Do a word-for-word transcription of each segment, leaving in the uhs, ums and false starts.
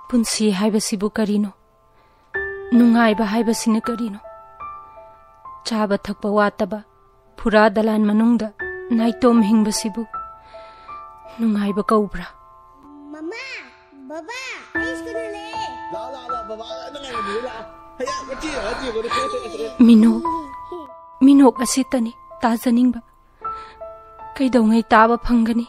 ꯄꯨꯟꯁꯤ ꯍꯥꯏꯕꯁꯤꯕꯨ ꯀꯔꯤꯅꯣ? ꯅꯨꯡꯉꯥꯏꯕ ꯍꯥꯏꯕꯁꯤꯅ ꯀꯔꯤꯅꯣ? ꯆꯥꯕ ꯊꯛꯄ ꯋꯥꯠꯇꯕ, ꯐꯨꯔꯥ ꯗꯂꯥꯟ ꯃꯅꯨꯡꯗ ꯅꯥꯏꯇꯣꯝ ꯍꯤꯡꯕꯁꯤꯕꯨ ꯅꯨꯡꯉꯥꯏꯕ ꯀꯧꯕ꯭ꯔꯥ? ꯃꯃꯥ, ꯕꯕꯥ, ꯑꯩ ꯁ꯭ꯀꯨꯜ ꯍꯜꯂꯛꯑꯦ꯫ ꯂꯥꯛꯑꯣ, ꯂꯥꯛꯑꯣ, ꯂꯥꯛꯑꯣ, ꯕꯕꯥ ꯅꯪ ꯉꯥꯏꯔꯝꯃꯤꯅꯦ, ꯂꯥꯛꯑꯣ꯫ ꯍꯩꯌꯥ, ꯃꯆꯦ, ꯃꯆꯦ, ꯃꯆꯦ꯫ ꯃꯤꯅꯣꯛ, ꯃꯤꯅꯣꯛ ꯑꯁꯤꯇꯅꯤ ꯇꯥꯖꯅꯤꯡꯕ꯫ ꯀꯩꯗꯧꯉꯩ ꯇꯥꯕ ꯐꯪꯒꯅꯤ?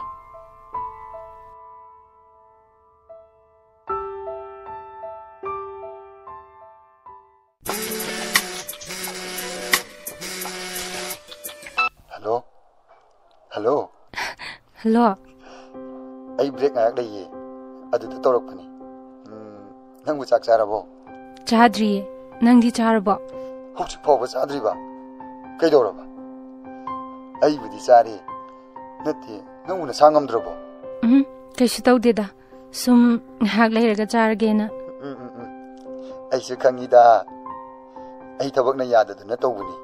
ꯍꯜꯂꯣ? ꯍꯜꯂꯣ? ꯍꯜꯂꯣ? ꯑꯩ ꯕ꯭ꯔꯦꯛ ꯉꯥꯏꯍꯥꯛ ꯂꯩꯌꯦ, ꯑꯗꯨꯗ ꯇꯧꯔꯛꯄꯅꯤ꯫ ꯎꯝ, ꯅꯪꯕꯨ ꯆꯥꯛ ꯆꯥꯔꯕꯣ? ꯆꯥꯗ꯭ꯔꯤꯌꯦ꯫ ꯅꯪꯗꯤ ꯆꯥꯔꯕꯣ? ꯍꯧꯖꯤꯛ ꯐꯥꯎꯕ ꯆꯥꯗ꯭ꯔꯤꯕ? ꯀꯩꯗꯧꯔꯕ? ꯑꯩꯕꯨꯗꯤ ꯆꯥꯔꯦ꯫ ꯅꯠꯇꯦ, ꯅꯪꯕꯨ ꯅꯁꯥ ꯉꯝꯗ꯭ꯔꯕꯣ? ꯎꯝ, ꯀꯩꯁꯨ ꯇꯧꯗꯦꯗ꯫ ꯁꯨꯝ ꯉꯥꯏꯍꯥꯛ ꯂꯩꯔꯒ ꯆꯥꯔꯒꯦꯅ꯫ ꯎꯝ, ꯎꯝ, ꯎꯝ꯫ ꯑꯩꯁꯨ ꯈꯪꯉꯤꯗ꯫ ꯑꯩ ꯊꯕꯛꯅ ꯌꯥꯗꯗꯅ ꯇꯧꯕꯅꯤ꯫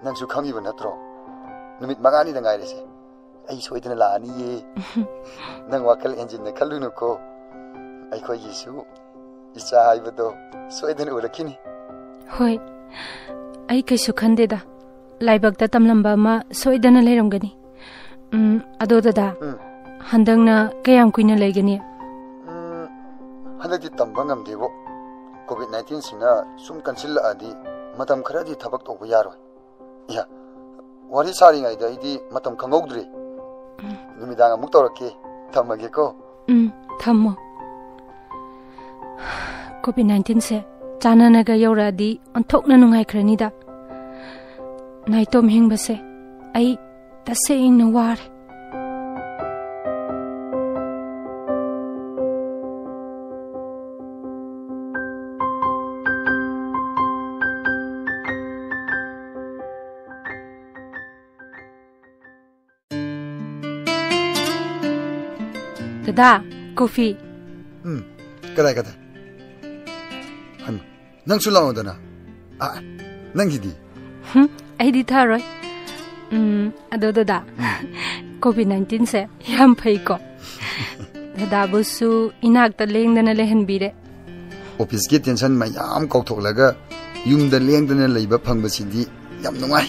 ꯅꯪꯁꯨ ꯈꯪꯉꯤꯕ ꯅꯠꯇ꯭ꯔꯣ? ꯅꯨꯃꯤꯠ ꯃꯉꯥꯅꯤꯗ ꯉꯥꯏꯔꯦꯁꯦ꯫ ꯑꯩ ꯁꯣꯏꯗꯅ ꯂꯥꯛꯑꯅꯤꯌꯦ꯫ ꯅꯪ ꯋꯥꯈꯜ ꯍꯦꯟꯖꯤꯟꯅ ꯈꯜꯂꯨꯅꯨꯀꯣ꯫ ꯑꯩꯈꯣꯏꯒꯤꯁꯨ ꯏꯆꯥ ꯍꯥꯏꯕꯗꯣ ꯁꯣꯏꯗꯅ ꯎꯔꯛꯈꯤꯅꯤ꯫ ꯍꯣꯏ, ꯑꯩ ꯀꯩꯁꯨ ꯈꯟꯗꯦꯗ꯫ ꯂꯥꯏꯕꯛꯇ ꯇꯝꯂꯝꯕ ꯑꯃ ꯁꯣꯏꯗꯅ ꯂꯩꯔꯝꯒꯅꯤ꯫ ꯎꯝ, ꯑꯗꯣ ꯗꯗꯥ, ꯎꯝ꯫ ꯍꯟꯗꯛꯅ ꯀꯌꯥꯝ ꯀꯨꯏꯅ ꯂꯩꯒꯅꯤ? ꯎꯝ, ꯍꯟꯗꯛꯇꯤ ꯇꯝꯕ ꯉꯝꯗꯦꯕꯣ꯫ ꯀꯣꯚꯤꯗ ꯅꯥꯏꯟꯇꯤꯟꯁꯤꯅ ꯁꯨꯝ ꯀꯟꯁꯤꯜꯂꯛꯑꯗꯤ ꯃꯇꯝ ꯈꯔꯗꯤ ꯊꯕꯛ ꯇꯧꯕ ꯌꯥꯔꯣꯏ꯫ ꯏꯌꯥ, ꯋꯥꯔꯤ ꯁꯥꯔꯤꯉꯩꯗ ꯑꯩꯗꯤ ꯃꯇꯝ ꯈꯪꯍꯧꯗ꯭ꯔꯦ꯫ ꯎꯝ꯫ ꯅꯨꯃꯤꯗꯥꯡ ꯑꯃꯨꯛ ꯇꯧꯔꯛꯀꯦ꯫ ꯊꯝꯃꯒꯦꯀꯣ꯫ ꯎꯝ, ꯊꯝꯃꯣ꯫ ꯀꯣꯚꯤꯗ ꯅꯥꯏꯟꯇꯤꯟꯁꯦ ꯆꯥꯟꯅꯅꯒ ꯌꯧꯔꯛꯑꯗꯤ ꯑꯣꯟꯊꯣꯛꯅ ꯅꯨꯡꯉꯥꯏꯈ꯭ꯔꯅꯤꯗ꯫ ꯅꯥꯏꯇꯣꯝ ꯍꯤꯡꯕꯁꯦ ꯑꯩ ꯇꯁꯦꯡꯅ ꯋꯥꯔꯦ꯫ ꯗꯗꯥ, ꯀꯣꯐꯤ꯫ ꯎꯝ, ꯀꯗꯥꯏ, ꯀꯗꯥꯏ? ꯍꯟ, ꯅꯪꯁꯨ ꯂꯥꯛꯑꯣꯗꯅ꯫ ꯑ, ꯅꯪꯒꯤꯗꯤ? ꯍꯨꯝ, ꯑꯩꯗꯤ ꯊꯛꯑꯔꯣꯏ꯫ ꯎꯝ, ꯑꯗꯣ ꯗꯗꯥ, ꯎꯝ꯫ ꯀꯣꯚꯤꯗ ꯅꯥꯏꯟꯇꯤꯟꯁꯦ ꯌꯥꯝ ꯐꯩꯀꯣ? ꯗꯗꯥꯕꯨꯁꯨ ꯏꯅꯥꯛꯇ ꯂꯦꯡꯗꯅ ꯂꯩꯍꯟꯕꯤꯔꯦ꯫ ꯑꯣꯐꯤꯁꯀꯤ ꯇꯦꯟꯁꯟ ꯃꯌꯥꯝ ꯀꯥꯎꯊꯣꯛꯂꯒ ꯌꯨꯝꯗ ꯂꯦꯡꯗꯅ ꯂꯩꯕ ꯐꯪꯕꯁꯤꯗꯤ ꯌꯥꯝ ꯅꯨꯡꯉꯥꯏ꯫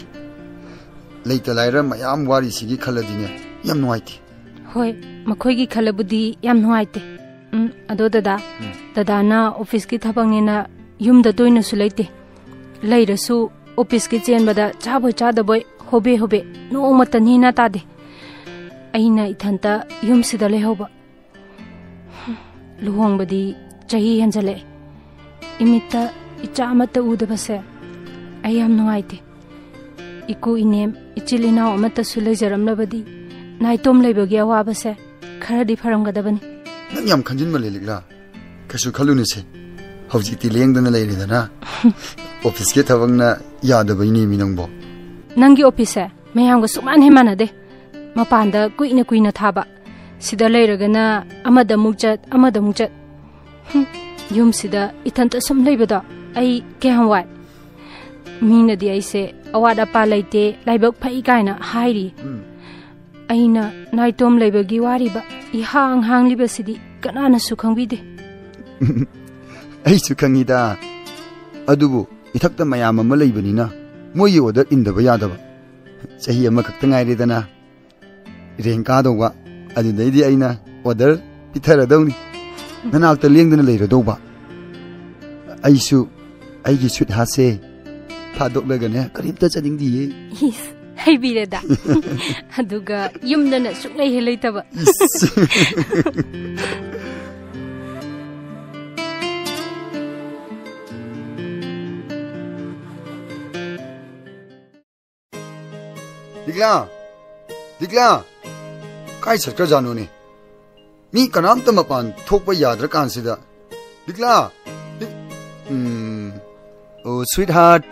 ꯂꯩꯇ ꯂꯥꯏꯔ ꯃꯌꯥꯝ ꯋꯥꯔꯤꯁꯤꯒꯤ ꯈꯜꯂꯗꯤꯅꯦ, ꯌꯥꯝ ꯅꯨꯡꯉꯥꯏꯇꯦ꯫ ꯍꯣꯏ, ꯃꯈꯣꯏꯒꯤ ꯈꯜꯂꯕꯨꯗꯤ ꯌꯥꯝ ꯅꯨꯡꯉꯥꯏꯇꯦ꯫ ꯎꯝ, ꯑꯗꯣ ꯗꯗꯥ, ꯎꯝ꯫ ꯗꯗꯥꯅ ꯑꯣꯐꯤꯁꯀꯤ ꯊꯕꯛꯅꯦꯅ ꯌꯨꯝꯗ ꯇꯣꯏꯅꯁꯨ ꯂꯩꯇꯦ꯫ ꯂꯩꯔꯁꯨ ꯑꯣꯐꯤꯁꯀꯤ ꯆꯦꯟꯕꯗ ꯆꯥꯕꯣꯏ ꯆꯥꯗꯕꯣꯏ ꯍꯣꯕꯦ ꯍꯣꯕꯦ ꯅꯣꯡꯃꯇ ꯅꯦꯅꯥ ꯇꯥꯗꯦ꯫ ꯑꯩꯅ ꯏꯊꯟꯇ ꯌꯨꯝꯁꯤꯗ ꯂꯩꯍꯧꯕ꯫ ꯂꯨꯍꯣꯡꯕꯗꯤ ꯆꯍꯤ ꯍꯦꯟꯖꯜꯂꯛꯑꯦ꯫ ꯏꯃꯤꯠꯇ ꯏꯆꯥ ꯑꯃꯠꯇ ꯎꯗꯕꯁꯦ ꯑꯩ ꯌꯥꯝ ꯅꯨꯡꯉꯥꯏꯇꯦ꯫ ꯏꯀꯨ ꯏꯅꯦꯝ, ꯏꯆꯤꯜ ꯏꯅꯥꯎ ꯑꯃꯠꯇꯁꯨ ꯂꯩꯖꯔꯝꯂꯕꯗꯤ ꯅꯥꯏꯇꯣꯝ ꯂꯩꯕꯒꯤ ꯑꯋꯥꯕꯁꯦ ꯈꯔꯗꯤ ꯐꯔꯝꯒꯗꯕꯅꯤ꯫ ꯅꯪ ꯌꯥꯝ ꯈꯟꯖꯤꯟꯃꯜꯂꯦ, ꯂꯤꯛꯂꯥ꯫ ꯀꯩꯁꯨ ꯈꯜꯂꯨꯅꯨꯁꯦ꯫ ꯍꯧꯖꯤꯛꯇꯤ ꯂꯦꯡꯗꯅ ꯂꯩꯔꯦꯗꯅ꯫ ꯑꯣꯐꯤꯁꯀꯤ ꯊꯕꯛꯅ ꯌꯥꯗꯕꯩꯅꯦꯃꯤ ꯅꯪꯕꯣ꯫ ꯅꯪꯒꯤ ꯑꯣꯐꯤꯁꯁꯦ ꯃꯌꯥꯝꯒ ꯁꯨꯛꯃꯥꯟ ꯍꯦꯛ ꯃꯥꯟꯅꯗꯦ꯫ ꯃꯄꯥꯟꯗ ꯀꯨꯏꯅ ꯀꯨꯏꯅ ꯊꯥꯕ, ꯁꯤꯗ ꯂꯩꯔꯒꯅ ꯑꯃꯗ ꯑꯃꯨꯛ ꯆꯠ, ꯑꯃꯗ ꯑꯃꯨꯛ ꯆꯠ꯫ ꯍꯨꯝ, ꯌꯨꯝꯁꯤꯗ ꯏꯊꯟꯇ ꯁꯨꯝ ꯂꯩꯕꯗꯣ ꯑꯩ ꯀꯌꯥꯝ ꯋꯥꯏ꯫ ꯃꯤꯅꯗꯤ ꯑꯩꯁꯦ ꯑꯋꯥꯠ ꯑꯄꯥ ꯂꯩꯇꯦ, ꯂꯥꯏꯕꯛ ꯐꯩ ꯀꯥꯏꯅ ꯍꯥꯏꯔꯤ꯫ ꯎꯝ꯫ ꯑꯩꯅ ꯅꯥꯏꯇꯣꯝ ꯂꯩꯕꯒꯤ ꯋꯥꯔꯤꯕ ꯏꯍꯥꯡ ꯍꯥꯡꯂꯤꯕꯁꯤꯗꯤ ꯀꯅꯥꯅꯁꯨ ꯈꯪꯕꯤꯗꯦ꯫ ꯑꯩꯁꯨ ꯈꯪꯉꯤꯗ꯫ ꯑꯗꯨꯕꯨ ꯏꯊꯛꯇ ꯃꯌꯥꯝ ꯑꯃ ꯂꯩꯕꯅꯤꯅ ꯃꯣꯏꯒꯤ ꯑꯣꯔꯗꯔ ꯏꯟꯗꯕ ꯌꯥꯗꯕ꯫ ꯆꯍꯤ ꯑꯃꯈꯛꯇ ꯉꯥꯏꯔꯦꯗꯅ꯫ ꯔꯦꯡ ꯀꯥꯗꯧꯕ꯫ ꯑꯗꯨꯗꯩꯗꯤ ꯑꯩꯅ ꯑꯣꯔꯗꯔ ꯄꯤꯊꯔꯗꯧꯅꯤ꯫ ꯅꯅꯥꯛꯇ ꯂꯦꯡꯗꯅ ꯂꯩꯔꯗꯧꯕ꯫ ꯑꯩꯁꯨ ꯑꯩꯒꯤ ꯁ꯭ꯋꯤꯠ ꯍꯥꯔꯠꯁꯦ ꯊꯥꯗꯣꯛꯂꯒꯅꯦ ꯀꯔꯤꯝꯇ ꯆꯠꯅꯤꯡꯗꯤꯌꯦ꯫ ꯏꯁ, ꯍꯩꯕꯤꯔꯦꯗ꯫ ꯑꯗꯨꯒ ꯌꯨꯝꯗꯅ ꯁꯨꯛꯂꯩ ꯍꯦꯛ ꯂꯩꯇꯕ꯫ ꯏꯁ꯫ ꯂꯤꯛꯂꯥ! ꯂꯤꯛꯂꯥ! ꯀꯥꯏ ꯆꯠꯈ꯭ꯔꯖꯥꯠꯅꯣꯅꯦ? ꯃꯤ ꯀꯅꯥꯝꯇ ꯃꯄꯥꯟ ꯊꯣꯛꯄ ꯌꯥꯗ꯭ꯔꯀꯥꯟꯁꯤꯗ꯫ ꯂꯤꯛꯂꯥ! ꯂꯤꯛ-, ꯎꯝ, ꯑꯣ, ꯁ꯭ꯋꯤꯠ ꯍꯥꯔꯠ,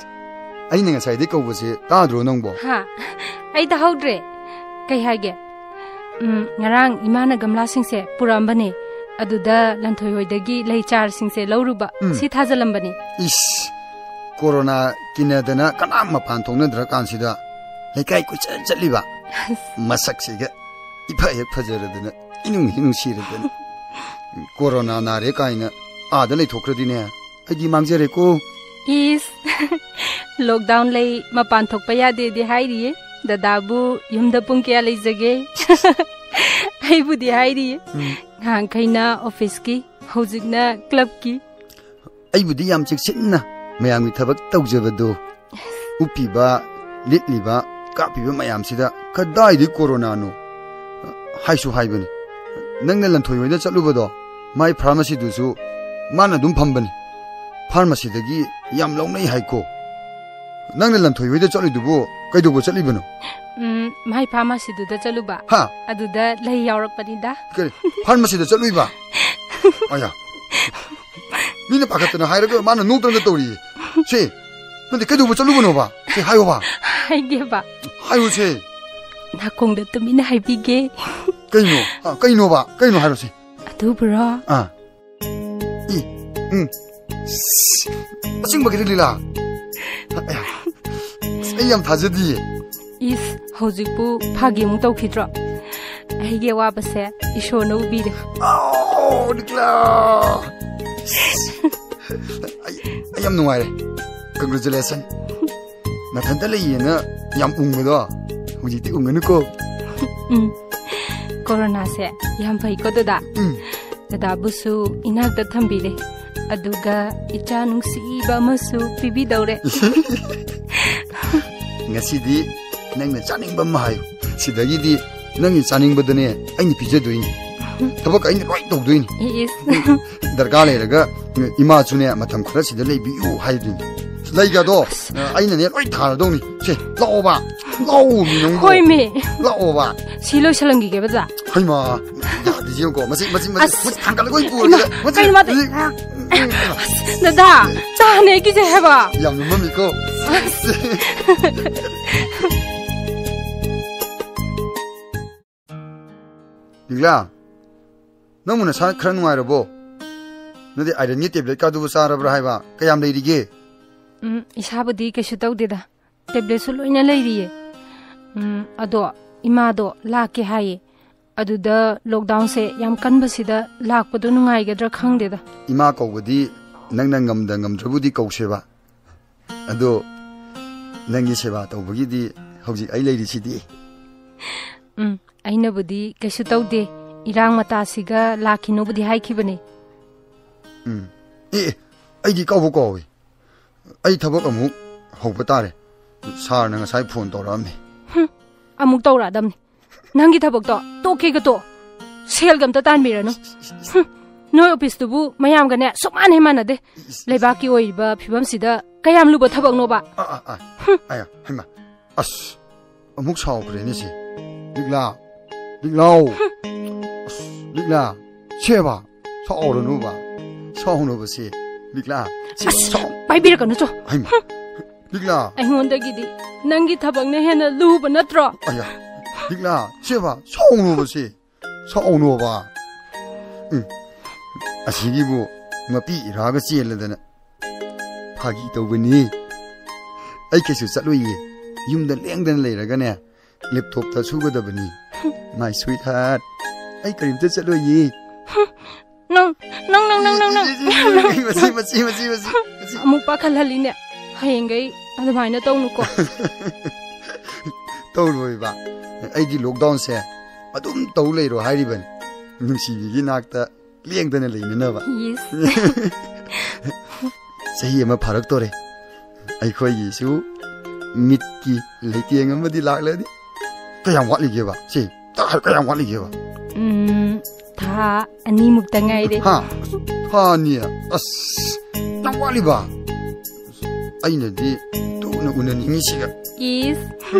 ꯑꯩꯅ ꯉꯁꯥꯏꯗꯩ ꯀꯧꯕꯁꯦ ꯇꯥꯗ꯭ꯔꯣ ꯅꯪꯕꯣ? ꯍꯥ? ꯑꯩ ꯇꯥꯍꯧꯗ꯭ꯔꯦ꯫ ꯀꯩ ꯍꯥꯏꯒꯦ? ꯎꯝ, ꯉꯔꯥꯡ ꯏꯃꯥꯅ ꯒꯝꯂꯥꯁꯤꯡꯁꯦ ꯄꯨꯔꯛꯑꯝꯕꯅꯦ꯫ ꯑꯗꯨꯗ ꯂꯟꯊꯣꯏ ꯍꯣꯏꯗꯒꯤ ꯂꯩ ꯆꯥꯔꯁꯤꯡꯁꯦ ꯂꯧꯔꯨꯕ꯫ ꯎꯝ꯫ ꯁꯤ ꯊꯥꯖꯜꯂꯝꯕꯅꯦ꯫ ꯏꯁ! ꯀꯣꯔꯣꯅꯥ ꯀꯤꯅꯗꯅ ꯀꯅꯥꯝ ꯃꯄꯥꯟ ꯊꯣꯛꯅꯗ꯭ꯔꯀꯥꯟꯁꯤꯗ ꯂꯩꯀꯥꯏ ꯀꯣꯏꯆꯠ ꯆꯠꯂꯤꯕ꯫ ꯑꯁ꯫ ꯃꯁꯛꯁꯤꯒ ꯏꯐ ꯍꯦꯛ ꯐꯖꯔꯗꯅ꯫ ꯏꯅꯨꯡ ꯍꯦꯛ ꯅꯨꯡꯁꯤꯔꯗꯅ꯫ ꯀꯣꯔꯣꯅꯥ ꯅꯥꯔꯦ ꯀꯥꯏꯅ ꯑꯥꯗ ꯂꯩꯊꯣꯛꯈ꯭ꯔꯗꯤꯅꯦ, ꯑꯩꯗꯤ ꯃꯥꯡꯖꯔꯦꯀꯣ꯫ ꯏꯁ, ꯂꯣꯛꯗꯥꯎꯟ ꯂꯩ, ꯃꯄꯥꯟ ꯊꯣꯛꯄ ꯌꯥꯗꯦꯗꯤ ꯍꯥꯏꯔꯤꯌꯦ꯫ ꯗꯗꯥꯕꯨ ꯌꯨꯝꯗ ꯄꯨꯡ ꯀꯌꯥ ꯂꯩꯖꯒꯦ? ꯑꯩꯕꯨꯗꯤ ꯍꯥꯏꯔꯤꯌꯦ꯫ ꯎꯝ꯫ ꯉꯍꯥꯟꯈꯩꯅ ꯑꯣꯐꯤꯁꯀꯤ, ꯍꯧꯖꯤꯛꯅ ꯀ꯭ꯂꯕꯀꯤ꯫ ꯑꯩꯕꯨꯗꯤ ꯌꯥꯝ ꯆꯦꯛꯁꯤꯟꯅ ꯃꯌꯥꯝꯒꯤ ꯊꯕꯛ ꯇꯧꯖꯕꯗꯣ꯫ ꯎꯞꯄꯤꯕ, ꯂꯤꯠꯂꯤꯕ, ꯀꯥꯞꯄꯤꯕ ꯃꯌꯥꯝꯁꯤꯗ ꯀꯗꯥꯏꯗꯒꯤ ꯀꯣꯔꯣꯅꯥꯅꯣ? ꯍꯥꯏꯁꯨ ꯍꯥꯏꯕꯅꯤ꯫ ꯅꯪꯅ ꯂꯟꯊꯣꯏ ꯍꯣꯏꯗ ꯆꯠꯂꯨꯕꯗꯣ, ꯃꯥꯏ ꯐꯥꯔꯃꯥꯁꯤꯗꯨꯁꯨ ꯃꯥꯅ ꯑꯗꯨꯝ ꯐꯝꯕꯅꯤ꯫ ꯐꯥꯔꯃꯥꯁꯤꯗꯒꯤ ꯌꯥꯝ ꯂꯧꯅꯩ ꯍꯥꯏꯀꯣ꯫ ꯅꯪꯅ ꯂꯟꯊꯣꯏ ꯍꯣꯏꯗ ꯆꯠꯂꯤꯗꯨꯕꯨ ꯀꯩꯗꯧꯕ ꯆꯠꯂꯤꯕꯅꯣ? ꯎꯝ, ꯃꯥꯏ ꯐꯥꯔꯃꯥꯁꯤꯗꯨꯗ ꯆꯠꯂꯨꯕ꯫ ꯍꯥ? ꯑꯗꯨꯗ ꯂꯩ ꯌꯥꯎꯔꯛꯄꯅꯤꯗ꯫ ꯀꯔꯤ? ꯐꯥꯔꯃꯥꯁꯤꯗ ꯆꯠꯂꯨꯏꯕ? ꯑꯌꯥ꯫ ꯃꯤꯅ ꯄꯥꯈꯠꯇꯅ ꯍꯥꯏꯔꯒ ꯃꯥꯅ ꯅꯣꯛꯇꯅ ꯇꯧꯔꯤꯌꯦ꯫ ꯁꯦ, ꯅꯪꯗꯤ ꯀꯩꯗꯧꯕ ꯆꯠꯂꯨꯕꯅꯣꯕ? ꯁꯦ, ꯍꯥꯏꯌꯣꯕ꯫ ꯍꯥꯏꯒꯦꯕ꯫ ꯍꯥꯏꯌꯨꯁꯦ꯫ ꯅꯥꯀꯣꯡꯗ ꯇꯨꯃꯤꯟꯅ ꯍꯥꯏꯕꯤꯒꯦ꯫ ꯀꯩꯅꯣ? ꯑ, ꯀꯩꯅꯣꯕ? ꯀꯩꯅꯣ ꯍꯥꯏꯔꯣꯁꯦ꯫ ꯑꯗꯨꯕꯨꯔꯣ? ꯑꯥ꯫ ꯏ, ꯎꯝ꯫ ꯑꯁ, ꯑꯁꯦꯡꯕꯒꯤꯔ, ꯂꯤꯂꯥ? ꯑꯁ, ꯑꯩ ꯌꯥꯝ ꯊꯥꯖꯗꯤꯌꯦ꯫ ꯏꯁ, ꯍꯧꯖꯤꯛꯄꯨ ꯐꯥꯒꯤ ꯑꯃꯨꯛ ꯇꯧꯈꯤꯗ꯭ꯔꯣ? ꯑꯩꯒꯤ ꯑꯋꯥꯕꯁꯦ ꯏꯁꯣꯔꯅ ꯎꯕꯤꯔꯦ꯫ ꯑꯣ, ꯂꯤꯂꯥ! ꯑꯩ, ꯑꯩ ꯌꯥꯝ ꯅꯨꯡꯉꯥꯏꯔꯦ꯫ Congratulation꯫ ꯅꯊꯟꯇ ꯂꯩꯌꯦꯅ ꯌꯥꯝ ꯎꯪꯕꯗꯣ ꯍꯧꯖꯤꯛꯇꯤ ꯎꯪꯒꯅꯨꯀꯣ꯫ ꯎꯝ꯫ ꯀꯣꯔꯣꯅꯥꯁꯦ ꯌꯥꯝ ꯐꯩꯀꯣ, ꯗꯗꯥ꯫ ꯎꯝ꯫ ꯗꯗꯥꯕꯨꯁꯨ ꯏꯅꯥꯛꯇ ꯊꯝꯕꯤꯔꯦ꯫ ꯑꯗꯨꯒ ꯏꯆꯥ ꯅꯨꯡꯁꯤꯕ ꯑꯃꯁꯨ ꯄꯤꯕꯤꯗꯧꯔꯦ꯫ ꯉꯁꯤꯗꯤ ꯅꯪꯅ ꯆꯥꯅꯤꯡꯕ ꯑꯃ ꯍꯥꯏꯌꯨ꯫ ꯁꯤꯗꯒꯤꯗꯤ ꯅꯪꯒꯤ ꯆꯥꯅꯤꯡꯕꯗꯅꯦ ꯑꯩꯅ ꯄꯤꯖꯗꯣꯏꯅꯤ꯫ ꯊꯕꯛ ꯑꯩꯅ ꯂꯣꯏ ꯇꯧꯗꯣꯏꯅꯤ꯫ ꯏꯁ꯫ ꯗꯔꯀꯥꯔ ꯂꯩꯔꯒ ꯏꯃꯥꯁꯨꯅꯦ ꯃꯇꯝ ꯈꯔ ꯁꯤꯗ ꯂꯩꯕꯤꯌꯨ ꯍꯥꯏꯗꯣꯏꯅꯤ꯫ ꯂꯩꯒꯗꯣ, ꯑ, ꯑꯩꯅꯅꯦ ꯂꯣꯏ ꯊꯥꯔꯗꯧꯅꯤ꯫ ꯁꯦ, ꯂꯥꯛꯑꯣꯕ꯫ ꯂꯥꯛꯑꯣ, ꯃꯤ ꯅꯪꯕꯨ꯫ ꯍꯣꯏꯃꯤ꯫ ꯂꯥꯛꯑꯣꯕ꯫ ꯁꯤ ꯂꯣꯏꯁꯜꯂꯝꯈꯤꯒꯦꯕ, ꯗꯗꯥ꯫ ꯍꯩꯃꯥ, ꯌꯥꯗꯦ, ꯌꯦꯡꯉꯨꯀꯣ꯫ ꯃꯁꯤ, ꯃꯁꯤ, ꯃꯁꯤ, ꯑꯁ꯫ ꯃꯁꯤ ꯊꯥꯡꯒꯠꯂꯒ ꯑꯣꯏꯅ ꯄꯨꯔꯒꯦꯗ꯫ ꯏꯃꯥ, ꯃꯁꯤ, ꯀꯩꯅꯣ, ꯃꯥꯗꯤ? ꯎꯝ, ꯎꯝ, ꯎꯝ꯫ ꯑꯁ, ꯗꯗꯥ, ꯆꯥꯅꯦ, ꯑꯩ ꯀꯤꯖꯩ ꯍꯥꯏꯕ꯫ ꯌꯥꯝ ꯂꯨꯝꯃꯝꯃꯤꯀꯣ꯫ ꯑꯁ꯫ ꯂꯤꯛꯂꯥ, ꯅꯪꯕꯨ ꯅꯁꯥ ꯈꯔ ꯅꯨꯡꯉꯥꯏꯔꯕꯣ? ꯅꯪꯗꯤ ironꯒꯤ tabletꯀꯗꯨꯕꯨ ꯆꯥꯔꯕ꯭ꯔꯥ ꯍꯥꯏꯕ? ꯀꯌꯥꯝ ꯂꯩꯔꯤꯒꯦ? ꯎꯝ, ꯏꯁꯥꯕꯨꯗꯤ ꯀꯩꯁꯨ ꯇꯧꯗꯦꯗ꯫ Tabletꯁꯨ ꯂꯣꯏꯅ ꯂꯩꯔꯤꯌꯦ꯫ ꯎꯝ, ꯑꯗꯣ ꯏꯃꯥꯗꯣ ꯂꯥꯛꯀꯦ ꯍꯥꯏꯌꯦ꯫ ꯑꯗꯨꯗ ꯂꯣꯛꯗꯥꯎꯟꯁꯦ ꯌꯥꯝ ꯀꯟꯕꯁꯤꯗ ꯂꯥꯛꯄꯗꯣ ꯅꯨꯡꯉꯥꯏꯒꯗ꯭ꯔꯥ ꯈꯪꯗꯦꯗ꯫ ꯏꯃꯥ ꯀꯧꯕꯗꯤ ꯅꯪꯅ ꯉꯝꯗ ꯉꯝꯗ꯭ꯔꯕꯨꯗꯤ ꯀꯧꯁꯦꯕ꯫ ꯑꯗꯣ ꯅꯪꯒꯤ ꯁꯦꯕꯥ ꯇꯧꯕꯒꯤꯗꯤ ꯍꯧꯖꯤꯛ ꯑꯩ ꯂꯩꯔꯤꯁꯤꯗꯤ꯫ ꯎꯝ, ꯑꯩꯅꯕꯨꯗꯤ ꯀꯩꯁꯨ ꯇꯧꯗꯦ꯫ ꯏꯔꯥꯡ ꯃꯇꯥꯁꯤꯒ ꯂꯥꯛꯈꯤꯅꯣꯕꯨꯗꯤ ꯍꯥꯏꯈꯤꯕꯅꯦ꯫ ꯎꯝ꯫ ꯑꯦ, ꯑꯦ, ꯑꯩꯗꯤ ꯀꯥꯎꯕꯨ ꯀꯥꯎꯏ꯫ ꯑꯩ ꯊꯕꯛ ꯑꯃꯨꯛ ꯍꯧꯕ ꯇꯥꯔꯦ꯫ ꯁꯥꯔꯅ ꯉꯁꯥꯏ ꯐꯣꯟ ꯇꯧꯔꯛꯑꯝꯃꯦ꯫ ꯍꯨꯝ, ꯑꯃꯨꯛ ꯇꯧꯔꯛꯑꯗꯝꯅꯤ꯫ ꯅꯪꯒꯤ ꯊꯕꯛꯇꯣ ꯇꯣꯛꯀꯦꯒ ꯇꯣꯛ꯫ ꯁꯦꯜꯒ ꯑꯝꯇ ꯇꯥꯟꯕꯤꯔꯅꯨ꯫ ꯍꯨꯝ, ꯅꯣꯏ ꯑꯣꯐꯤꯁꯇꯨꯕꯨ ꯃꯌꯥꯝꯒꯅꯦ ꯁꯨꯛꯃꯥꯟ ꯍꯦꯛ ꯃꯥꯟꯅꯗꯦ꯫ ꯂꯩꯕꯥꯛꯀꯤ ꯑꯣꯏꯔꯤꯕ ꯐꯤꯕꯝꯁꯤꯗ ꯀꯌꯥꯝ ꯂꯨꯕ ꯊꯕꯛꯅꯣꯕ? ꯑ, ꯑ, ꯑ꯫ ꯍꯨꯝ꯫ ꯑꯌꯥ, ꯍꯩꯃꯥ꯫ ꯑꯁ, ꯑꯃꯨꯛ ꯁꯥꯎꯈ꯭ꯔꯦꯅꯦ ꯁꯤ꯫ ꯂꯤꯛꯂꯥ, ꯂꯤꯛꯂꯥꯎ꯫ ꯑꯁ, ꯂꯤꯛꯂꯥ, ꯁꯦꯕꯥ, ꯁꯥꯎꯔꯅꯨꯕ꯫ ꯁꯥꯎꯅꯨꯕ ꯁꯤ꯫ ꯂꯤꯛꯂꯥ, ꯁꯦꯕꯥ, ꯑꯁ, ꯁꯥꯎ-, ꯄꯥꯏꯕꯤꯔꯛꯀꯅꯨ ꯆꯣ꯫ ꯍꯩꯃꯥ꯫ ꯍꯨꯝ꯫ ꯂꯤꯛꯂꯥ꯫ ꯑꯩꯉꯣꯟꯗꯒꯤꯗꯤ ꯅꯪꯒꯤ ꯊꯕꯛꯅ ꯍꯦꯟꯅ ꯂꯨꯕ ꯅꯠꯇ꯭ꯔꯣ? ꯑꯌꯥ, ꯂꯤꯛꯂꯥ, ꯁꯦꯕꯥ, ꯁꯥꯎꯅꯨꯕ ꯁꯤ꯫ ꯁꯥꯎꯅꯣꯕ꯫ ꯎꯝ꯫ ꯑꯁꯤꯒꯤꯕꯨ ꯃꯄꯤ ꯏꯔꯥꯒ ꯆꯦꯜꯂꯗꯅ꯫ ꯐꯥꯒꯤ ꯇꯧꯕꯅꯤ꯫ ꯑꯩ ꯀꯩꯁꯨ ꯆꯠꯂꯣꯏꯌꯦ꯫ ꯌꯨꯝꯗ ꯂꯦꯡꯗꯅ ꯂꯩꯔꯒꯅꯦ, ꯂꯦꯞꯇꯣꯞꯇ ꯁꯨꯒꯗꯕꯅꯤ꯫ My sweetheart, ꯑꯩ ꯀꯔꯤꯝꯇ ꯆꯠꯂꯣꯏꯌꯦ꯫ ꯅꯪ, ꯅꯪ, ꯅꯪ, ꯅꯪ, ꯅꯪ, ꯅꯪ꯫ ꯃꯁꯤ, ꯃꯁꯤ, ꯃꯁꯤ, ꯃꯁꯤ, ꯃꯁꯤ꯫ ꯑꯃꯨꯛ ꯄꯥꯈꯠꯍꯜꯂꯤꯅꯦ꯫ ꯍꯌꯦꯡꯈꯩ ꯑꯗꯨꯃꯥꯏꯅ ꯇꯧꯅꯨꯀꯣ꯫ ꯇꯧꯔꯣꯏꯕ꯫ ꯑꯩꯗꯤ ꯂꯣꯛꯗꯥꯎꯟꯁꯦ ꯑꯗꯨꯝ ꯇꯧ ꯂꯩꯔꯣ ꯍꯥꯏꯔꯤꯕꯅꯤ꯫ ꯅꯨꯡꯁꯤꯕꯤꯒꯤ ꯅꯥꯛꯇ ꯂꯦꯡꯗꯅ ꯂꯩꯅꯅꯕ꯫ ꯏꯁ꯫ ꯆꯍꯤ ꯑꯃ ꯐꯥꯔꯛꯇꯣꯔꯦ꯫ ꯑꯩꯈꯣꯏꯒꯤꯁꯨ ꯃꯤꯠꯀꯤ ꯂꯩꯇꯦꯡ ꯑꯃꯗꯤ ꯂꯥꯛꯂꯅꯤ꯫ ꯀꯌꯥꯝ ꯋꯥꯠꯂꯤꯒꯦꯕ? ꯁꯤ, ꯇꯥ-, ꯀꯌꯥꯝ ꯋꯥꯠꯂꯤꯒꯦꯕ? ꯎꯝ, ꯊꯥ ꯑꯅꯤꯃꯨꯛꯇ ꯉꯥꯏꯔꯦ꯫ ꯍꯥ? ꯊꯥ ꯑꯅꯤ? ꯑꯁ, ꯌꯥꯝ ꯋꯥꯠꯂꯤꯕ? ꯑꯩꯅꯗꯤ ꯊꯨꯅ ꯎꯅꯅꯤꯡꯉꯤꯁꯤꯒ꯫ ꯏꯁ,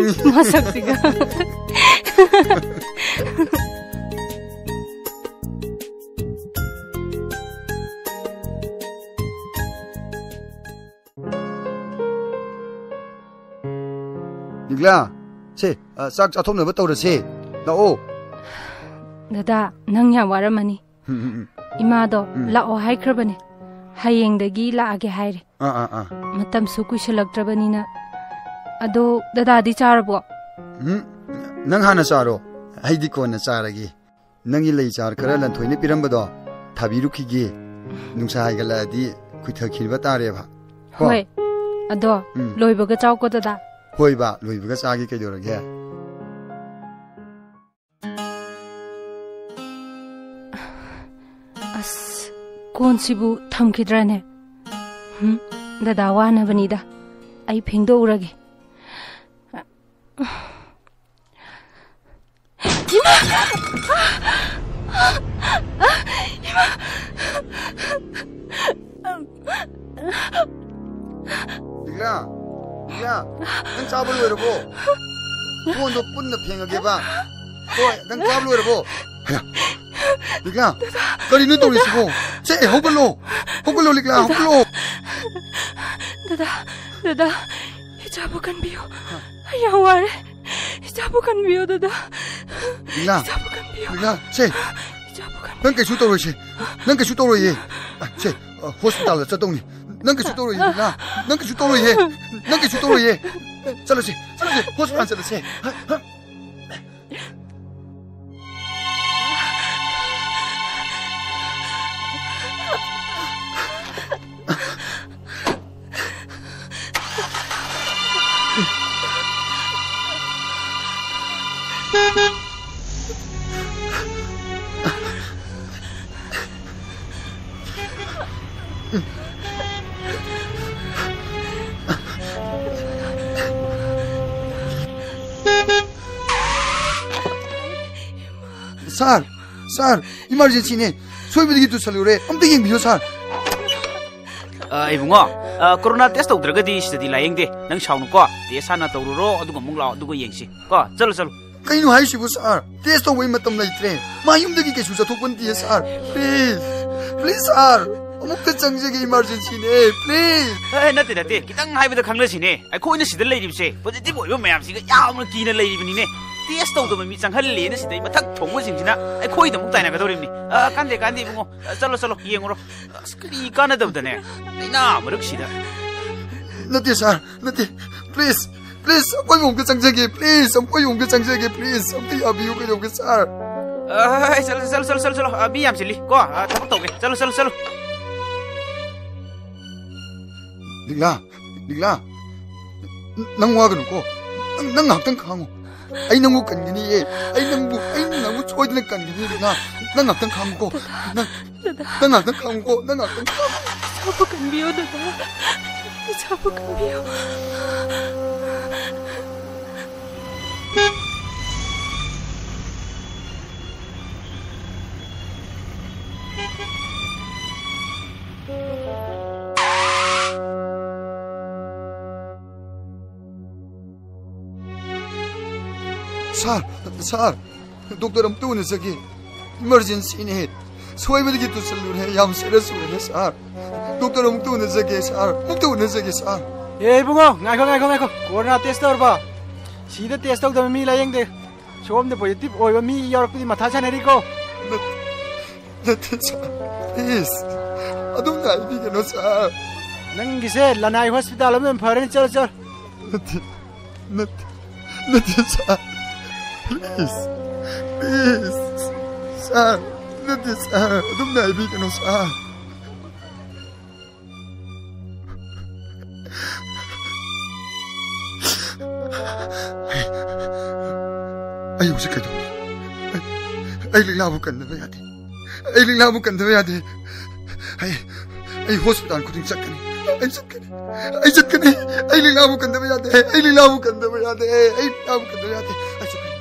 ꯃꯁꯛꯁꯤꯒ꯫ ꯂꯤꯛꯂꯥ, ꯁꯦ, ꯑ, ꯆꯥꯛ ꯆꯥꯊꯣꯛꯅꯕ ꯇꯧꯔꯁꯦ꯫ ꯂꯥꯛꯑꯣ꯫ ꯗꯗꯥ, ꯅꯪ ꯌꯥꯝ ꯋꯥꯔꯝꯃꯅꯤ꯫ ꯎꯝ, ꯎꯝ, ꯎꯝ꯫ ꯏꯃꯥꯗꯣ ꯎꯝ꯫ ꯂꯥꯛꯑꯣ ꯍꯥꯏꯈ꯭ꯔꯕꯅꯦ꯫ ꯍꯌꯦꯡꯗꯒꯤ ꯂꯥꯛꯑꯒꯦ ꯍꯥꯏꯔꯦ꯫ ꯑꯥ, ꯑꯥ, ꯑꯥ꯫ ꯃꯇꯝꯁꯨ ꯀꯨꯏꯁꯜꯂꯛꯇ꯭ꯔꯕꯅꯤꯅ꯫ ꯑꯗꯣ ꯗꯗꯥꯗꯤ ꯆꯥꯔꯕꯣ? ꯎꯝ, ꯅꯪ ꯍꯥꯟꯅ ꯆꯥꯔꯣ꯫ ꯑꯩꯗꯤ ꯀꯣꯟꯅ ꯆꯥꯔꯒꯦ꯫ ꯅꯪꯒꯤ ꯂꯩ ꯆꯥꯔ ꯈꯔ ꯂꯟꯊꯣꯏꯅ ꯄꯤꯔꯝꯕꯗꯣ ꯊꯥꯕꯤꯔꯨꯈꯤꯒꯦ꯫ ꯅꯨꯡꯁꯥ ꯍꯥꯏꯒꯠꯂꯛꯑꯗꯤ ꯈꯨꯏꯊꯈꯤꯕ ꯇꯥꯔꯦꯕ꯫ ꯀꯣ? ꯍꯣꯏ꯫ ꯑꯗꯣ, ꯎꯝ꯫ ꯂꯣꯏꯕꯒ ꯆꯥꯎꯀꯣ, ꯗꯗꯥ꯫ ꯍꯣꯏꯕ, ꯂꯣꯏꯕꯒ ꯆꯥꯒꯦ, ꯀꯩꯗꯧꯔꯒꯦ? ꯑꯁ, ꯀꯣꯟꯁꯤꯕꯨ ꯊꯝꯈꯤꯗ꯭ꯔꯅꯦ? ꯍꯨꯝ, ꯗꯗꯥ ꯋꯥꯅꯕꯅꯤꯗ꯫ ꯑꯩ ꯐꯦꯡꯗꯣꯛꯎꯔꯒꯦ꯫ ꯏꯃꯥ! ꯏꯃꯥ! ꯂꯤꯛꯂꯥ! ꯂꯤꯛꯂꯥ! ꯅꯪ ꯆꯥꯕ ꯂꯣꯏꯔꯕꯣ? ꯀꯣꯟꯗꯣ ꯄꯨꯟꯅ ꯐꯦꯡꯉꯒꯦꯕ꯫ ꯍꯣꯏ, ꯅꯪ ꯆꯥꯕ ꯂꯣꯏꯔꯕꯣ? ꯍꯩꯌꯥ! ꯂꯤꯛꯂꯥ! ꯀꯔꯤꯅꯣ ꯇꯧꯔꯤꯁꯤꯕꯣ? ꯁꯦ, ꯍꯧꯒꯠꯂꯣ! ꯍꯧꯒꯠꯂꯣ, ꯂꯤꯛꯂꯥ, ꯗꯗꯥ! ꯍꯧꯒꯠꯂꯣ! ꯗꯗꯥ, ꯗꯗꯥ, ꯏꯆꯥꯕꯨ ꯀꯟꯕꯤꯌꯨ꯫ ꯑꯩ ꯌꯥꯝ ꯋꯥꯔꯦ꯫ ꯏꯆꯥꯕꯨ ꯀꯟꯕꯤꯌꯨ, ꯗꯗꯥ꯫ ꯂꯤꯛꯂꯥ! ꯏꯆꯥꯕꯨ ꯀꯟꯕꯤꯌꯨ꯫ ꯂꯤꯛꯂꯥ, ꯁꯦ! ꯏꯆꯥꯕꯨ ꯀꯟꯕꯤꯌꯨ꯫ ꯅꯪ ꯀꯩꯁꯨ ꯇꯧꯔꯣꯏꯁꯦ꯫ ꯅꯪ ꯀꯩꯁꯨ ꯇꯧꯔꯣꯏꯌꯦ꯫ ꯑ, ꯁꯦ, ꯑ, ꯍꯣꯁꯄꯤꯇꯥꯜꯗ ꯆꯠꯇꯧꯅꯤ꯫ ꯅꯪ ꯀꯩꯁꯨ ꯇꯧꯔꯣꯏꯌꯦ, ꯂꯤꯛꯂꯥ꯫ ꯅꯪ ꯀꯩꯁꯨ ꯇꯧꯔꯣꯏꯌꯦ꯫ ꯅꯪ ꯀꯩꯁꯨ ꯇꯧꯔꯣꯏꯌꯦ꯫ ꯆꯠꯂꯁꯦ, ꯆꯠꯂꯁꯦ, ꯍꯣꯁꯄꯤꯇꯥꯜ ꯆꯠꯂꯁꯦ꯫ ꯍ, ꯍ꯫ ꯁꯥꯔ, ꯁꯥꯔ, ꯏꯃꯥꯔꯖꯦꯟꯁꯤꯅꯦ꯫ ꯁꯣꯏꯕꯗꯒꯤ ꯇꯨꯁꯜꯂꯨꯔꯦ꯫ ꯑꯝꯇ ꯌꯦꯡꯕꯤꯌꯨ, ꯁꯥꯔ꯫ ꯑ, ꯏꯕꯨꯡꯉꯣ, ꯑ, ꯀꯣꯔꯣꯅꯥ ꯇꯦꯁ ꯇꯧꯗ꯭ꯔꯒꯗꯤ ꯁꯤꯗꯗꯤ ꯂꯥꯌꯦꯡꯗꯦ꯫ ꯅꯪ ꯁꯥꯎꯅꯨꯀꯣ꯫ ꯇꯦꯁ ꯍꯥꯟꯅ ꯇꯧꯔꯨꯔꯣ, ꯑꯗꯨꯒ ꯑꯃꯨꯛ ꯂꯥꯛꯑꯣ, ꯑꯗꯨꯒ ꯌꯦꯡꯁꯤ꯫ ꯀꯣ, ꯆꯠꯂꯣ, ꯆꯠꯂꯣ꯫ ꯀꯩꯅꯣ ꯍꯥꯏꯁꯤꯕꯨ, ꯁꯥꯔ? ꯇꯦꯁ ꯇꯧꯕꯩ ꯃꯇꯝ ꯂꯩꯇ꯭ꯔꯦ꯫ ꯃꯥ ꯌꯨꯝꯗꯒꯤ ꯀꯩꯁꯨ ꯆꯠꯊꯣꯛꯄ ꯅꯠꯇꯤꯌꯦ, ꯁꯥꯔ꯫ ꯄ꯭ꯂꯤꯖ, ꯄ꯭ꯂꯤꯖ, ꯁꯥꯔ꯫ ꯑꯃꯨꯛꯇ ꯆꯪꯖꯒꯦ, ꯏꯃꯥꯔꯖꯦꯟꯁꯤꯅꯦ, ꯄ꯭ꯂꯤꯖ꯫ ꯑꯦ, ꯅꯠꯇꯦ, ꯅꯠꯇꯦ꯫ ꯈꯤꯇꯪ ꯍꯥꯏꯕꯗ ꯈꯪꯅꯁꯤꯅꯦ꯫ ꯑꯩꯈꯣꯏꯅ ꯁꯤꯗ ꯂꯩꯔꯤꯕꯁꯦ, ꯄꯣꯖꯤꯇꯤꯚ ꯑꯣꯏꯕ ꯃꯌꯥꯝꯁꯤꯒ ꯌꯥꯝꯅ ꯀꯤꯅ ꯂꯩꯔꯤꯕꯅꯤꯅꯦ꯫ ꯇꯦꯁ ꯇꯧꯗꯕ ꯃꯤ ꯆꯪꯍꯜꯂꯦꯅ ꯁꯤꯗꯩ ꯃꯊꯛ ꯊꯣꯡꯕꯁꯤꯡꯁꯤꯅ ꯑꯩꯈꯣꯏꯗ ꯑꯃꯨꯛ ꯇꯥꯏꯅꯒꯗꯧꯔꯤꯕꯅꯤ꯫ ꯑ, ꯀꯥꯟꯗꯦ, ꯀꯥꯟꯗꯦ, ꯏꯕꯨꯡꯉꯣ꯫ ꯑ, ꯆꯠꯂꯣ, ꯆꯠꯂꯣ, ꯌꯦꯡꯉꯨꯔꯣ꯫ ꯑꯁ, ꯀꯔꯤ ꯀꯥꯟꯅꯗꯕꯗꯅꯦ, ꯂꯥꯏꯅꯥ ꯃꯔꯛꯁꯤꯗ꯫ ꯅꯠꯇꯦ, ꯁꯥꯔ, ꯅꯠꯇꯦ꯫ ꯄ꯭ꯂꯤꯖ, Please, ꯑꯀꯣꯏꯕ ꯑꯃꯨꯛꯇ ꯆꯪꯖꯒꯦ, please, ꯑꯀꯣꯏꯕ ꯑꯃꯨꯛꯇ ꯆꯪꯖꯒꯦ, please, ꯑꯝꯇ ꯌꯥꯕꯤꯌꯨ, ꯀꯩꯗꯧꯒꯦ, sir? ꯑ, ꯆꯠꯂꯣ, ꯆꯠꯂꯣ, ꯆꯠꯂꯣ, ꯆꯠꯂꯣ, ꯆꯠꯂꯣ꯫ ꯑ, ꯃꯤ ꯌꯥꯝ ꯆꯤꯜꯂꯤ ꯀꯣ꯫ ꯑ, ꯊꯕꯛ ꯇꯧꯒꯦ꯫ ꯆꯠꯂꯣ, ꯆꯠꯂꯣ, ꯆꯠꯂꯣ꯫ ꯂꯤꯛꯂꯥ, ꯂꯤꯛꯂꯥ, ꯅꯪ ꯋꯥꯒꯅꯨꯀꯣ꯫ ꯅꯪ, ꯅꯪ ꯉꯥꯏꯍꯥꯛꯇꯪ ꯈꯥꯡꯉꯨ꯫ ꯑꯩ ꯅꯪꯕꯨ ꯀꯟꯒꯅꯤꯌꯦ꯫ ꯑꯩ ꯅꯪꯕꯨ, ꯑꯩ ꯅꯪꯕꯨ ꯁꯣꯏꯗꯅ ꯀꯟꯒꯅꯤ, ꯂꯤꯛꯂꯥ꯫ ꯅꯪ ꯉꯥꯏꯍꯥꯛꯇꯪ ꯈꯥꯡꯉꯨꯀꯣ꯫ ꯅꯪ, ꯗꯗꯥ, ꯅꯪ ꯉꯥꯛꯇꯪ ꯈꯥꯝꯃꯨꯀꯣ, ꯅꯪ ꯉꯥꯛꯇꯪ ꯈꯥꯝꯃꯨ꯫ ꯏꯆꯥꯕꯨ ꯀꯟꯕꯤꯌꯨ, ꯗꯗꯥ꯫ ꯏꯆꯥꯕꯨ ꯀꯟꯕꯤꯌꯨ꯫ Sir, sir, doctor ꯑꯃꯨꯛꯇ ꯎꯅꯖꯒꯦ꯫ Emergencyꯅꯦ꯫ ꯁꯣꯏꯕꯗꯒꯤ ꯇꯨꯁꯜꯂꯨꯔꯦ꯫ ꯌꯥꯝ serious ꯑꯣꯏꯔꯦ, sir꯫ Doctor ꯑꯃꯨꯛꯇ ꯎꯅꯖꯒꯦ, sir꯫ ꯑꯃꯨꯛꯇ ꯎꯅꯖꯒꯦ, sir꯫ ꯑꯦ, ꯏꯕꯨꯡꯉꯣ, ꯉꯥꯏꯈꯣ, ꯉꯥꯏꯈꯣ, ꯉꯥꯏꯈꯣ꯫ Corona test ꯇꯧꯔꯕ? ꯁꯤꯗ test ꯇꯧꯗꯕ ꯃꯤ ꯂꯥꯌꯦꯡꯗꯦ꯫ ꯁꯣꯝꯗ positive ꯑꯣꯏꯕ ꯃꯤ ꯌꯥꯎꯔꯛꯄꯗꯤ ꯃꯊꯥ ꯁꯥꯟꯅꯔꯤꯀꯣ꯫ ꯅꯠꯇꯦ, sir꯫ Please꯫ ꯑꯗꯨꯝ ꯉꯥꯏꯕꯤꯒꯅꯨ, sir꯫ ꯅꯪꯒꯤꯁꯦ ꯂꯅꯥꯏ hospital ꯑꯃ ꯑꯗꯨꯝ ꯐꯔꯅꯤ꯫ ꯆꯠꯂꯣ, ꯆꯠꯂꯣ꯫ ꯅꯠꯇꯦ, ꯅꯠꯇꯦ, ꯅꯠꯇꯦ, sir꯫ Please, please, sir꯫ ꯅꯠꯇꯦ, sir꯫ ꯑꯗꯨꯝ ꯉꯥꯏꯕꯤꯒꯅꯨ, sir꯫ ꯑꯩ ꯍꯧꯖꯤꯛ ꯀꯩꯗꯧꯅꯤ? ꯑꯩ, ꯑꯩ ꯂꯤꯛꯂꯥꯕꯨ ꯀꯟꯗꯕ ꯌꯥꯗꯦ꯫ ꯑꯩ ꯂꯤꯛꯂꯥꯕꯨ ꯀꯟꯗꯕ ꯌꯥꯗꯦ꯫ ꯑꯩ, ꯑꯩ hospital ꯈꯨꯗꯤꯡ ꯆꯠꯀꯅꯤ꯫ ꯑꯩ ꯆꯠꯀꯅꯤ꯫ ꯑꯩ ꯆꯠꯀꯅꯤ꯫ ꯑꯩ ꯂꯤꯛꯂꯥꯕꯨ ꯀꯟꯗꯕ ꯌꯥꯗꯦ꯫ ꯑꯩ ꯂꯤꯛꯂꯥꯕꯨ ꯀꯟꯗꯕ ꯌꯥꯗꯦ꯫ ꯑꯩ ꯂꯤꯛꯂꯥꯕꯨ ꯀꯟꯗꯕ ꯌꯥꯗꯦ꯫ ꯑꯩ ꯆꯠꯀꯅꯤ꯫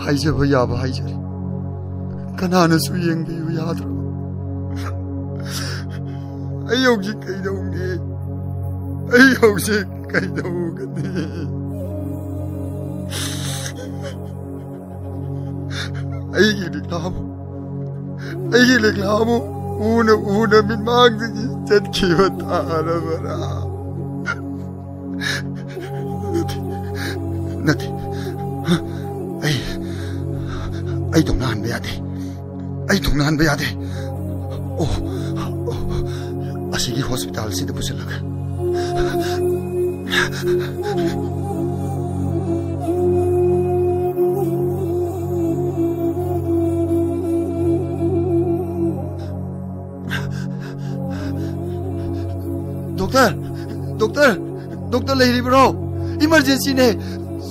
ꯍꯥꯏꯖꯕ ꯌꯥꯕ ꯍꯥꯏꯖꯔꯦ꯫ ꯀꯅꯥꯅꯁꯨ ꯌꯦꯡꯕꯤꯌꯨ ꯌꯥꯗ꯭ꯔꯕ꯫ ꯑꯩ ꯍꯧꯖꯤꯛ ꯀꯩꯗꯧꯅꯤ? ꯑꯩ ꯍꯧꯖꯤꯛ ꯀꯩꯗꯧꯒꯅꯤ? ꯑꯩꯒꯤ ꯂꯤꯛꯂꯥꯕꯨ, ꯑꯩꯒꯤ ꯂꯤꯛꯂꯥꯕꯨ ꯎꯅ ꯎꯅ ꯃꯤꯠꯃꯥꯡꯗꯒꯤ ꯆꯠꯈꯤꯕ ꯇꯥꯔꯕꯔꯥ? ꯅꯠꯇꯦ, ꯑꯩ, ꯑꯩ ꯊꯣꯡꯅꯥꯍꯟꯕ ꯌꯥꯗꯦ꯫ ꯑꯩ ꯊꯣꯡꯅꯥꯍꯟꯕ ꯌꯥꯗꯦ꯫ ꯑꯣ, ꯑꯣ, ꯑꯁꯤꯒꯤ ꯍꯣꯁꯄꯤꯇꯥꯜꯁꯤꯗ ꯄꯨꯁꯤꯜꯂꯒ꯫ ꯗꯣꯛꯇꯔ, ꯗꯣꯛꯇꯔ, ꯗꯣꯛꯇꯔ ꯂꯩꯔꯤꯕ꯭ꯔꯣ? ꯏꯃꯔꯖꯦꯟꯁꯤꯅꯦ꯫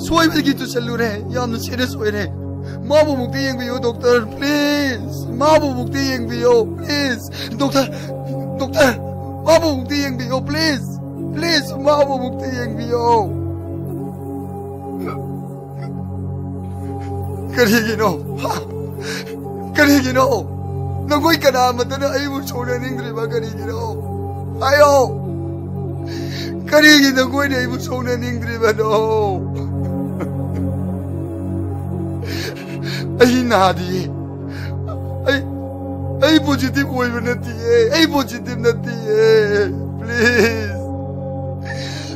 ꯁꯣꯏꯕꯒꯤ ꯇꯨꯁꯜꯂꯨꯔꯦ꯫ ꯌꯥꯝꯅ ꯁꯤꯔꯤꯌꯁ ꯑꯣꯏꯔꯦ꯫ ꯃꯥꯕꯨ ꯑꯃꯨꯛꯇ ꯌꯦꯡꯕꯤꯌꯨ, ꯗꯣꯛꯇꯔ, ꯄ꯭ꯂꯤꯖ꯫ ꯃꯥꯕꯨ ꯑꯃꯨꯛꯇ ꯌꯦꯡꯕꯤꯌꯨ, ꯄ꯭ꯂꯤꯖ꯫ ꯗꯣꯛꯇꯔ, ꯗꯣꯛꯇꯔ, ꯃꯥꯕꯨ ꯑꯃꯨꯛꯇ ꯌꯦꯡꯕꯤꯌꯨ, ꯄ꯭ꯂꯤꯖ꯫ ꯄ꯭ꯂꯤꯖ, ꯃꯥꯕꯨ ꯑꯃꯨꯛꯇ ꯌꯦꯡꯕꯤꯌꯨ꯫ ꯀꯔꯤꯒꯤꯅꯣ? ꯍꯥ? ꯀꯔꯤꯒꯤꯅꯣ? ꯅꯈꯣꯏ ꯀꯅꯥꯃꯠꯇꯅ ꯑꯩꯕꯨ ꯁꯣꯛꯅꯅꯤꯡꯗ꯭ꯔꯤꯕ ꯀꯔꯤꯒꯤꯅꯣ? ꯍꯥꯏꯌꯣ꯫ ꯀꯔꯤꯒꯤ ꯅꯈꯣꯏꯅ ꯑꯩꯕꯨ ꯁꯣꯛꯅꯅꯤꯡꯗ꯭ꯔꯤꯕꯅꯣ? ꯑꯩ ꯅꯥꯗꯤꯌꯦ꯫ ꯑꯩ, ꯑꯩ ꯄꯣꯖꯤꯇꯤꯚ ꯑꯣꯏꯕ ꯅꯠꯇꯤꯌꯦ꯫ ꯑꯩ ꯄꯣꯖꯤꯇꯤꯚ ꯅꯠꯇꯤꯌꯦ꯫ ꯄ꯭ꯂꯤꯖ꯫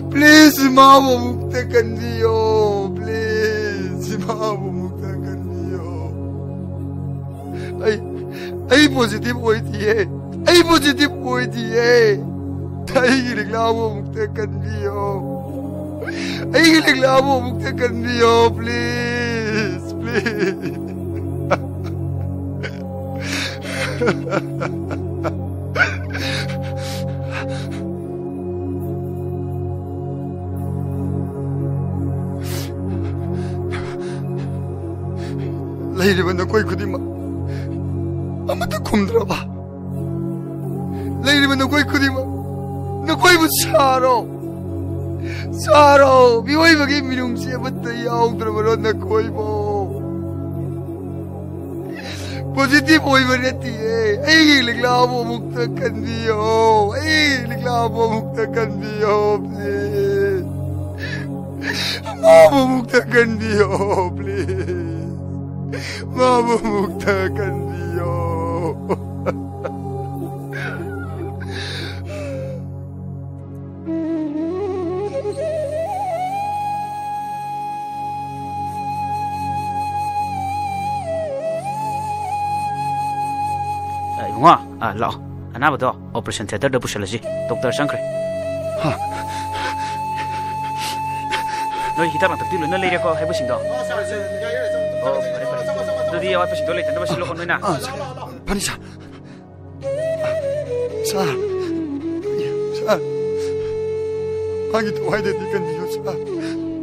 ꯄ꯭ꯂꯤꯖ, ꯃꯥꯕꯨ ꯑꯃꯨꯛꯇ ꯀꯟꯕꯤꯌꯣ꯫ ꯄ꯭ꯂꯤꯖ, ꯃꯥꯕꯨ ꯑꯃꯨꯛꯇ ꯀꯟꯕꯤꯌꯣ꯫ ꯑꯩ, ꯑꯩ ꯄꯣꯖꯤꯇꯤꯚ ꯑꯣꯏꯗꯤꯌꯦ꯫ ꯑꯩ ꯄꯣꯖꯤꯇꯤꯚ ꯑꯣꯏꯗꯤꯌꯦ꯫ ꯑꯩꯒꯤ ꯂꯤꯛꯂꯥꯕꯨ ꯑꯃꯨꯛꯇ ꯀꯟꯕꯤꯌꯣ꯫ ꯑꯩꯒꯤ ꯂꯤꯛꯂꯥꯕꯨ ꯑꯃꯨꯛꯇ ꯀꯟꯕꯤꯌꯣ, ꯄ꯭ꯂꯤꯖ, ꯄ꯭ꯂꯤꯖ꯫ ꯂꯩꯔꯤꯕ ꯅꯈꯣꯏ ꯈꯨꯗꯤꯡꯃꯛ ꯑꯃꯠꯇ ꯈꯨꯝꯗ꯭ꯔꯕ? ꯂꯩꯔꯤꯕ ꯅꯈꯣꯏ ꯈꯨꯗꯤꯡꯃꯛ ꯅꯈꯣꯏꯕꯨ ꯁꯥꯔꯣ, ꯁꯥꯔꯣ꯫ ꯃꯤꯑꯣꯏꯕꯒꯤ ꯃꯤꯅꯨꯡꯁꯤ ꯑꯃꯠꯇ ꯌꯥꯎꯗ꯭ꯔꯕꯔꯣ ꯅꯈꯣꯏꯕꯨ? ꯄꯣꯖꯤꯇꯤꯚ ꯑꯣꯏꯕ ꯅꯠꯇꯤꯌꯦ꯫ ꯑꯩꯒꯤ ꯂꯤꯛꯂꯥꯕꯨ ꯑꯃꯨꯛꯇ ꯀꯟꯕꯤꯌꯣ꯫ ꯑꯩꯒꯤ ꯂꯤꯛꯂꯥꯕꯨ ꯑꯃꯨꯛꯇ ꯀꯟꯕꯤꯌꯣ, ꯄ꯭ꯂꯤꯖ꯫ ꯃꯥꯕꯨ ꯑꯃꯨꯛꯇ ꯀꯟꯕꯤꯌꯣ, ꯄ꯭ꯂꯤꯖ꯫ ꯃꯥꯕꯨ ꯑꯃꯨꯛꯇ ꯀꯟꯕꯤꯌꯣ꯫ ꯉꯣ, ꯑ, ꯂꯥꯛꯑꯣ꯫ ꯑꯅꯥꯕꯗꯣ operation theaterꯗ ꯄꯨꯁꯜꯂꯁꯤ꯫ ꯗꯣꯛꯇꯔ ꯆꯪꯈ꯭ꯔꯦ꯫ ꯍꯥ? ꯅꯣꯏ ꯍꯤꯗꯥꯛ ꯂꯥꯡꯊꯛꯇꯤ ꯂꯣꯏꯅ ꯂꯩꯔꯦꯀꯣ, ꯍꯥꯏꯕꯁꯤꯡꯗꯣ? ꯑꯣ, ꯐꯔꯦ, ꯐꯔꯦ꯫ ꯑꯗꯨꯗꯤ ꯑꯋꯥꯠꯄꯁꯤꯡꯗꯣ ꯂꯩꯇꯅꯕ ꯁꯤꯜꯂꯣꯀꯣ, ꯅꯣꯏꯅ꯫ ꯑ, ꯁꯥꯔ, ꯐꯅꯤ, ꯁꯥꯔ꯫ ꯁꯥꯔ, ꯁꯥꯔ, ꯃꯥꯒꯤ ꯊꯋꯥꯏꯗꯗꯤ ꯀꯟꯕꯤꯌꯨ, ꯁꯥꯔ꯫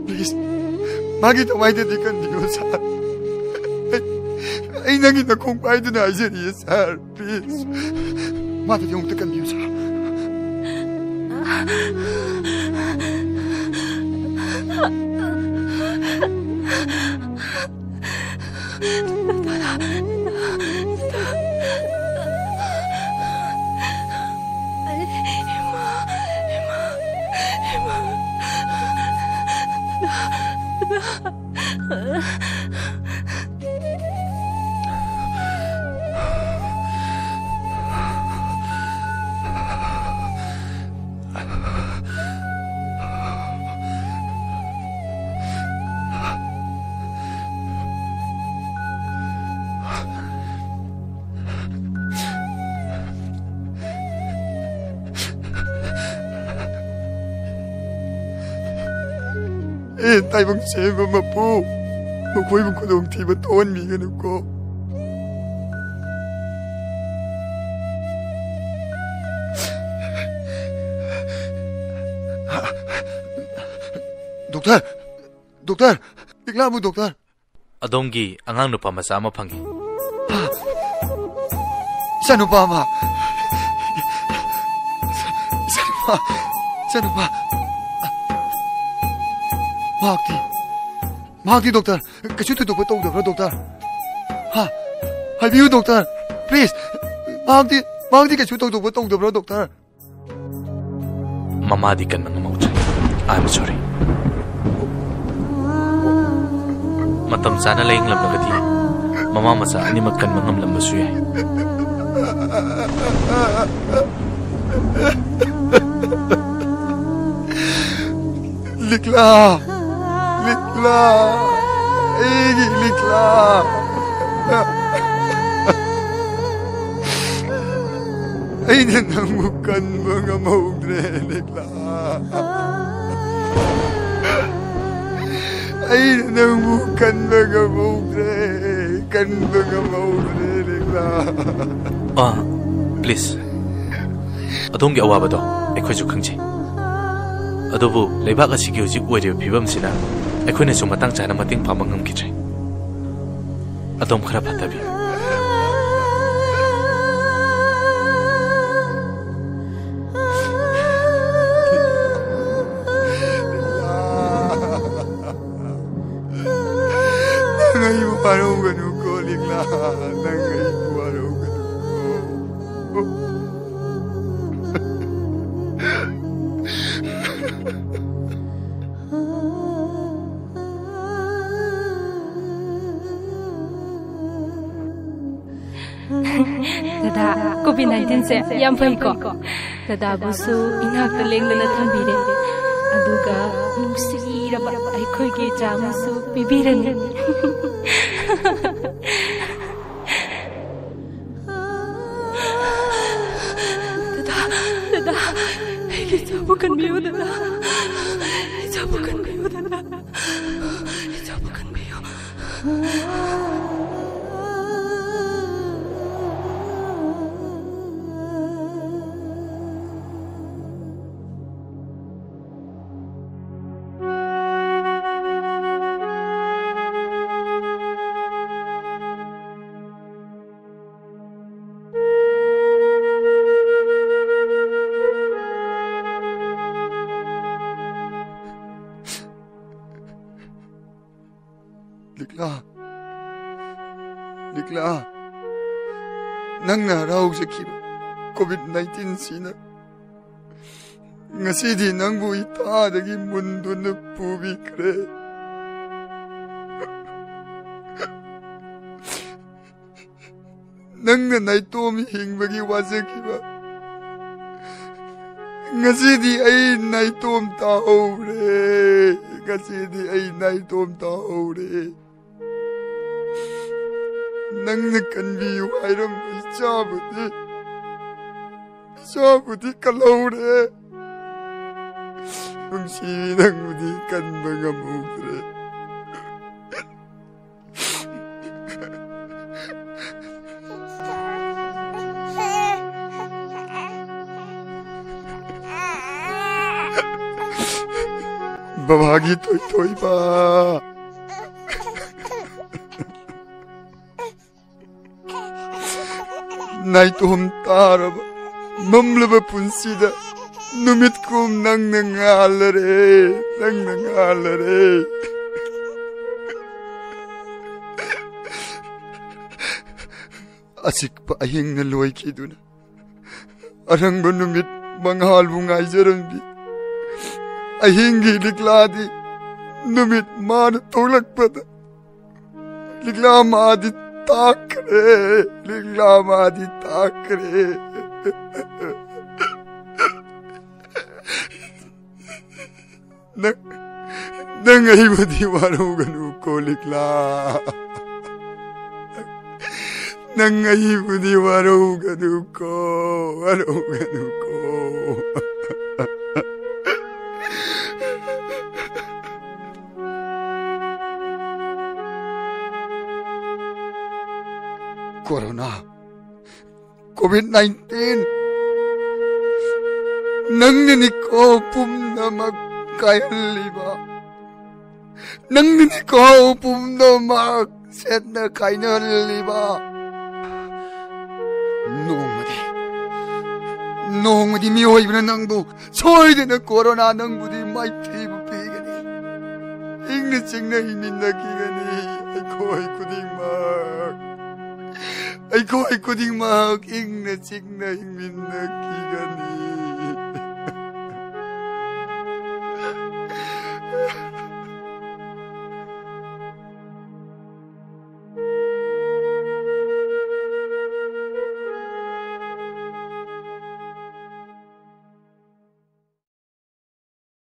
Please, ꯃꯥꯒꯤ ꯊꯋꯥꯏꯗꯗꯤ ꯀꯟꯕꯤꯌꯨ, ꯁꯥꯔ꯫ ꯑꯩ, ꯑꯩ ꯅꯪꯒꯤ ꯅꯈꯣꯡ ꯄꯥꯏꯗꯨꯅ ꯍꯥꯏꯖꯔꯤꯌꯦ, ꯁꯥꯔ꯫ Please, ꯃꯥꯗꯗꯤ ꯑꯃꯨꯛꯇ ꯀꯟꯕꯤꯌꯨ, ꯁꯥꯔ꯫ ꯑꯦ, ꯇꯥꯏꯕꯪ ꯁꯦꯝꯕ ꯃꯄꯨ, ꯃꯈꯣꯏꯕꯨ ꯈꯨꯗꯣꯡꯊꯤꯕ ꯊꯣꯛꯍꯟꯕꯤꯒꯅꯨꯀꯣ꯫ ꯗꯣꯛꯇꯔ! ꯗꯣꯛꯇꯔ! ꯂꯤꯛꯂꯥꯕꯨ ꯗꯣꯛꯇꯔ! ꯑꯗꯣꯝꯒꯤ ꯑꯉꯥꯡ ꯅꯨꯄꯥ ꯃꯆꯥ ꯑꯃ ꯐꯪꯉꯤ꯫ ꯏꯆꯥꯅꯨꯄꯥ ꯑꯃ! ꯏꯆꯥꯅꯨꯄꯥ! ꯏꯆꯥꯅꯨꯄꯥ! ꯃꯍꯥꯛꯇꯤ, ꯃꯍꯥꯛꯇꯤ ꯗꯣꯛꯇꯔ, ꯀꯩꯁꯨ ꯊꯣꯏꯗꯣꯛꯄ ꯇꯧꯗꯕ꯭ꯔꯥ, ꯗꯣꯛꯇꯔ? ꯍꯥ? ꯍꯥꯏꯕꯤꯌꯨ, ꯗꯣꯛꯇꯔ, please! ꯃꯍꯥꯛꯇꯤ, ꯃꯍꯥꯛꯇꯤ ꯀꯩꯁꯨ ꯊꯣꯏꯗꯣꯛꯄ ꯇꯧꯗꯕ꯭ꯔꯥ, ꯗꯣꯛꯇꯔ? ꯃꯃꯥꯗꯤ ꯀꯟꯕ ꯉꯝꯍꯧꯗ꯭ꯔꯦ꯫ I am sorry꯫ ꯃꯇꯝ ꯆꯥꯅ ꯂꯥꯌꯦꯡꯂꯝꯂꯒꯗꯤ ꯃꯃꯥ ꯃꯆꯥ ꯑꯅꯤꯃꯛ ꯀꯟꯕ ꯉꯝꯂꯝꯕꯁꯨ ꯌꯥꯏ꯫ ꯂꯤꯛꯂꯥ! ꯂꯤꯛꯂꯥ! ꯑꯩꯒꯤ ꯂꯤꯛꯂꯥ! ꯑꯩꯅ ꯅꯪꯕꯨ ꯀꯟꯕ ꯉꯝꯍꯧꯗ꯭ꯔꯦ, ꯂꯤꯛꯂꯥ꯫ ꯑꯩꯅ ꯅꯪꯕꯨ ꯀꯟꯕ ꯉꯝꯍꯧꯗ꯭ꯔꯦ, ꯀꯟꯕ ꯉꯝꯍꯧꯗ꯭ꯔꯦ, ꯂꯤꯛꯂꯥ꯫ ꯑꯥ, please꯫ ꯑꯗꯣꯝꯒꯤ ꯑꯋꯥꯕꯗꯣ ꯑꯩꯈꯣꯏꯁꯨ ꯈꯪꯖꯩ꯫ ꯑꯗꯨꯕꯨ ꯂꯩꯕꯥꯛ ꯑꯁꯤꯒꯤ ꯍꯧꯖꯤꯛ ꯑꯣꯏꯔꯤꯕ ꯐꯤꯕꯝꯁꯤꯅ ꯑꯩꯈꯣꯏꯅꯁꯨ ꯃꯇꯥꯡ ꯆꯥꯅ ꯃꯇꯦꯡ ꯄꯥꯡꯕ ꯉꯝꯈꯤꯗ꯭ꯔꯦ꯫ ꯑꯗꯣꯝ ꯈꯔ ꯐꯠꯇꯕꯤꯌꯨ꯫ ꯅꯪ ꯑꯩꯕꯨ ꯋꯥꯔꯧꯒꯅꯨꯀꯣ, ꯂꯤꯛꯂꯥ꯫ ꯅꯪ ꯑꯩꯕꯨ ꯋꯥꯔꯧꯒꯅꯨꯀꯣ꯫ ꯗꯗꯥ, COVID nineteen ꯁꯦ ꯌꯥꯝ ꯐꯩꯀꯣ? ꯗꯗꯥꯕꯨꯁꯨ ꯏꯅꯥꯛꯇ ꯂꯦꯡꯗꯅ ꯊꯝꯕꯤꯔꯦ, ꯑꯗꯨꯒ ꯅꯨꯡꯁꯤꯔꯕ ꯑꯩꯈꯣꯏꯒꯤ ꯏꯆꯥ ꯑꯃꯁꯨ ꯄꯤꯕꯤꯔꯅꯤ꯫ ꯗꯗꯥ, ꯗꯗꯥ, ꯑꯩꯒꯤ ꯏꯆꯥꯕꯨ ꯀꯟꯕꯤꯌꯨ, ꯗꯗꯥ꯫ ꯏꯆꯥꯕꯨ ꯀꯟꯕꯤꯌꯨ, ꯗꯗꯥ꯫ ꯏꯆꯥꯕꯨ ꯀꯟꯕꯤꯌꯨ꯫ ꯂꯤꯛꯂꯥ, ꯂꯤꯛꯂꯥ, ꯅꯪꯅ ꯍꯔꯥꯎꯖꯈꯤꯕ COVID nineteen ꯁꯤꯅ ꯉꯁꯤꯗꯤ ꯅꯪꯕꯨ ꯏꯊꯥꯗꯒꯤ ꯃꯨꯟꯗꯨꯅ ꯄꯨꯕꯤꯈ꯭ꯔꯦ꯫ ꯅꯪꯅ ꯅꯥꯏꯇꯣꯝ ꯍꯤꯡꯕꯒꯤ ꯋꯥꯖꯈꯤꯕ, ꯉꯁꯤꯗꯤ ꯑꯩ ꯅꯥꯏꯇꯣꯝ ꯇꯥꯍꯧꯔꯦ꯫ ꯉꯁꯤꯗꯤ ꯑꯩ ꯅꯥꯏꯇꯣꯝ ꯇꯥꯍꯧꯔꯦ꯫ ꯅꯪꯅ ꯀꯟꯕꯤꯌꯨ ꯍꯥꯏꯔꯝꯕ ꯏꯆꯥꯕꯨꯗꯤ ꯏꯆꯥꯕꯨꯗꯤ ꯀꯜꯍꯧꯔꯦ, ꯅꯨꯡꯁꯤꯕꯤ ꯅꯪꯕꯨꯗꯤ ꯀꯟꯕ ꯉꯝꯍꯧꯗ꯭ꯔꯦ꯫ ꯕꯕꯥꯒꯤ ꯊꯣꯏꯊꯣꯏꯕ, ꯅꯥꯏꯇꯣꯝ ꯇꯥꯔꯕ ꯃꯝꯂꯕ ꯄꯨꯟꯁꯤꯗ ꯅꯨꯃꯤꯠ ꯀꯨꯝ ꯅꯪꯅ ꯉꯥꯜꯂꯔꯦ, ꯅꯪꯅ ꯉꯥꯜꯂꯔꯦ꯫ ꯑꯆꯤꯛꯄ ꯑꯍꯤꯡꯅ ꯂꯣꯏꯈꯤꯗꯨꯅ ꯑꯔꯪꯕ ꯅꯨꯃꯤꯠ ꯃꯉꯥꯜꯕꯨ ꯉꯥꯏꯖꯔꯝꯕꯤ ꯑꯍꯤꯡꯒꯤ ꯂꯤꯛꯂꯥꯗꯤ ꯅꯨꯃꯤꯠ ꯃꯥꯅ ꯊꯣꯛꯂꯛꯄꯗ ꯂꯤꯛꯂꯥ ꯃꯥꯗꯤ ꯇꯥꯛꯈ꯭ꯔꯦ, ꯂꯤꯛꯂꯥ ꯃꯥꯗꯤ ꯇꯥꯛꯈ꯭ꯔꯦ꯫ ꯅꯪ, ꯅꯪ ꯑꯩꯕꯨꯗꯤ ꯋꯥꯔꯧꯒꯅꯨꯀꯣ ꯂꯤꯛꯂꯥ, ꯅꯪ ꯑꯩꯕꯨꯗꯤ ꯋꯥꯔꯧꯒꯅꯨꯀꯣ, ꯋꯥꯔꯧꯒꯅꯨꯀꯣ꯫ ꯀꯣꯔꯣꯅꯥ, ꯀꯣꯚꯤꯗ ꯅꯥꯏꯟꯇꯤꯟ, ꯅꯪꯅꯅꯤꯀꯣ ꯄꯨꯝꯅꯃꯛ ꯀꯥꯏꯍꯜꯂꯤꯕ, ꯅꯪꯅꯅꯤꯀꯣ ꯄꯨꯝꯅꯃꯛ ꯁꯦꯠꯅ ꯈꯥꯏꯅꯍꯜꯂꯤꯕ꯫ ꯅꯣꯡꯃꯗꯤ, ꯅꯣꯡꯃꯗꯤ ꯃꯤꯑꯣꯏꯕꯅ ꯅꯪꯕꯨ ꯁꯣꯏꯗꯅ ꯀꯣꯔꯣꯅꯥ ꯅꯪꯕꯨꯗꯤ ꯃꯥꯏꯊꯤꯕ ꯄꯤꯒꯅꯤ꯫ ꯏꯪꯅ ꯆꯤꯛꯅ ꯍꯤꯡꯃꯤꯟꯅꯈꯤꯒꯅꯤ ꯑꯩꯈꯣꯏ ꯈꯨꯗꯤꯡꯃꯛ꯫ ꯑꯩꯈꯣꯏ ꯈꯨꯗꯤꯡꯃꯛ ꯏꯪꯅ ꯆꯤꯛꯅ ꯍꯤꯡꯃꯤꯟꯅꯈꯤꯒꯅꯤ꯫